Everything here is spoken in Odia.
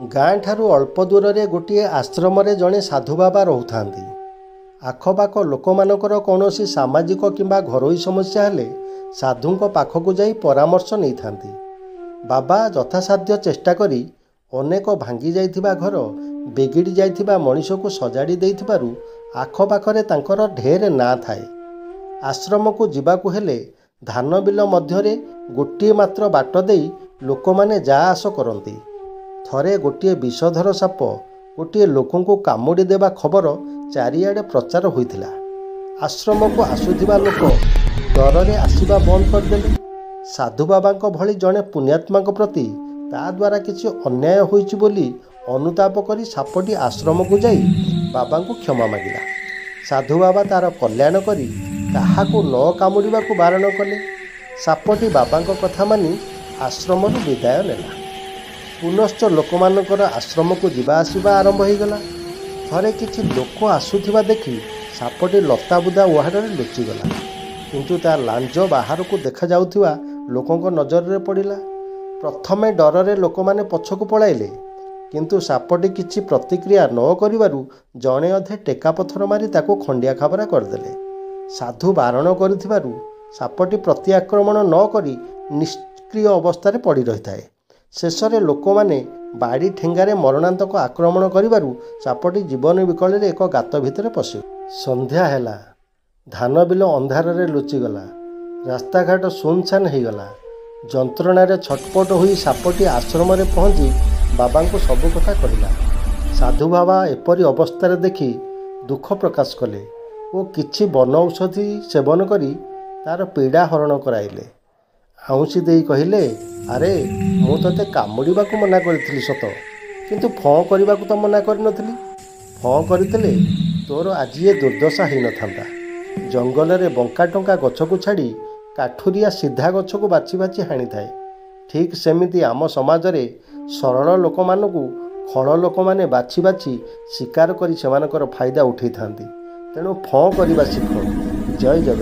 ଗାଁଠାରୁ ଅଳ୍ପ ଦୂରରେ ଗୋଟିଏ ଆଶ୍ରମରେ ଜଣେ ସାଧୁବାବା ରହୁଥାନ୍ତି। ଆଖପାଖ ଲୋକମାନଙ୍କର କୌଣସି ସାମାଜିକ କିମ୍ବା ଘରୋଇ ସମସ୍ୟା ହେଲେ ସାଧୁଙ୍କ ପାଖକୁ ଯାଇ ପରାମର୍ଶ ନେଇଥାନ୍ତି। ବାବା ଯଥାସାଧ୍ୟ ଚେଷ୍ଟା କରି ଅନେକ ଭାଙ୍ଗି ଯାଇଥିବା ଘର, ବିଗିଡ଼ି ଯାଇଥିବା ମଣିଷକୁ ସଜାଡ଼ି ଦେଇଥିବାରୁ ଆଖପାଖରେ ତାଙ୍କର ଢେର ନାଁ ଥାଏ। ଆଶ୍ରମକୁ ଯିବାକୁ ହେଲେ ଧାନବିଲ ମଧ୍ୟରେ ଗୋଟିଏ ମାତ୍ର ବାଟ ଦେଇ ଲୋକମାନେ ଯା ଆସ କରନ୍ତି। ଥରେ ଗୋଟିଏ ବିଷଧର ସାପ ଗୋଟିଏ ଲୋକଙ୍କୁ କାମୁଡ଼ି ଦେବା ଖବର ଚାରିଆଡ଼େ ପ୍ରଚାର ହୋଇଥିଲା। ଆଶ୍ରମକୁ ଆସୁଥିବା ଲୋକ ଡରରେ ଆସିବା ବନ୍ଦ କରିଦେଲେ। ସାଧୁବାବାଙ୍କ ଭଳି ଜଣେ ପୁଣ୍ୟାତ୍ମାଙ୍କ ପ୍ରତି ତା ଦ୍ୱାରା କିଛି ଅନ୍ୟାୟ ହୋଇଛି ବୋଲି ଅନୁତାପ କରି ସାପଟି ଆଶ୍ରମକୁ ଯାଇ ବାବାଙ୍କୁ କ୍ଷମା ମାଗିଲା। ସାଧୁବାବା ତା'ର କଲ୍ୟାଣ କରି କାହାକୁ ନ କାମୁଡ଼ିବାକୁ ବାରଣ କଲେ। ସାପଟି ବାବାଙ୍କ କଥା ମାନି ଆଶ୍ରମରୁ ବିଦାୟ ନେଲା। ପୁନଶ୍ଚ ଲୋକମାନଙ୍କର ଆଶ୍ରମକୁ ଯିବା ଆସିବା ଆରମ୍ଭ ହୋଇଗଲା। ଥରେ କିଛି ଲୋକ ଆସୁଥିବା ଦେଖି ସାପଟି ଲତାବୁଦା ଉହାଡ଼ରେ ଲୁଚିଗଲା। କିନ୍ତୁ ତା ଲାଞ୍ଜ ବାହାରକୁ ଦେଖାଯାଉଥିବା ଲୋକଙ୍କ ନଜରରେ ପଡ଼ିଲା। ପ୍ରଥମେ ଡରରେ ଲୋକମାନେ ପଛକୁ ପଳାଇଲେ। କିନ୍ତୁ ସାପଟି କିଛି ପ୍ରତିକ୍ରିୟା ନ କରିବାରୁ ଜଣେ ଅଧେ ଟେକା ପଥର ମାରି ତାକୁ ଖଣ୍ଡିଆ ଖାବରା କରିଦେଲେ। ସାଧୁ ବାରଣ କରିଥିବାରୁ ସାପଟି ପ୍ରତିଆକ୍ରମଣ ନ କରି ନିଷ୍କ୍ରିୟ ଅବସ୍ଥାରେ ପଡ଼ି ରହିଥାଏ। ଶେଷରେ ଲୋକମାନେ ବାଡ଼ି ଠେଙ୍ଗାରେ ମରଣାନ୍ତକ ଆକ୍ରମଣ କରିବାରୁ ସାପଟି ଜୀବନ ବିକଳରେ ଏକ ଗାତ ଭିତରେ ପଶିଗଲା। ସନ୍ଧ୍ୟା ହେଲା। ଧାନବିଲ ଅନ୍ଧାରରେ ଲୁଚିଗଲା। ରାସ୍ତାଘାଟ ଶୂନଶାନ ହୋଇଗଲା। ଯନ୍ତ୍ରଣାରେ ଛଟପଟ ହୋଇ ସାପଟି ଆଶ୍ରମରେ ପହଞ୍ଚି ବାବାଙ୍କୁ ସବୁ କଥା କହିଲା। ସାଧୁବାବା ଏପରି ଅବସ୍ଥାରେ ଦେଖି ଦୁଃଖ ପ୍ରକାଶ କଲେ ଓ କିଛି ବନ ଔଷଧି ସେବନ କରି ତା'ର ପୀଡ଼ା ହରଣ କରାଇଲେ। ଆଉଁସି ଦେଇ କହିଲେ, ଆରେ ମୁଁ ତୋତେ କାମୁଡ଼ିବାକୁ ମନା କରିଥିଲି ସତ, କିନ୍ତୁ ଫଁ କରିବାକୁ ତ ମନା କରିନଥିଲି। ଫଁ କରିଥିଲେ ତୋର ଆଜି ଏ ଦୁର୍ଦ୍ଦଶା ହୋଇନଥାନ୍ତା। ଜଙ୍ଗଲରେ ବଙ୍କା ଟଙ୍କା ଗଛକୁ ଛାଡ଼ି କାଠୁରିଆ ସିଧା ଗଛକୁ ବାଛି ବାଛି ହାଣିଥାଏ। ଠିକ୍ ସେମିତି ଆମ ସମାଜରେ ସରଳ ଲୋକମାନଙ୍କୁ ଖଳ ଲୋକମାନେ ବାଛି ବାଛି ଶିକାର କରି ସେମାନଙ୍କର ଫାଇଦା ଉଠାଇଥାନ୍ତି। ତେଣୁ ଫଁ କରିବା ଶିଖ। ଜୟ ଜଗନ୍ନାଥ।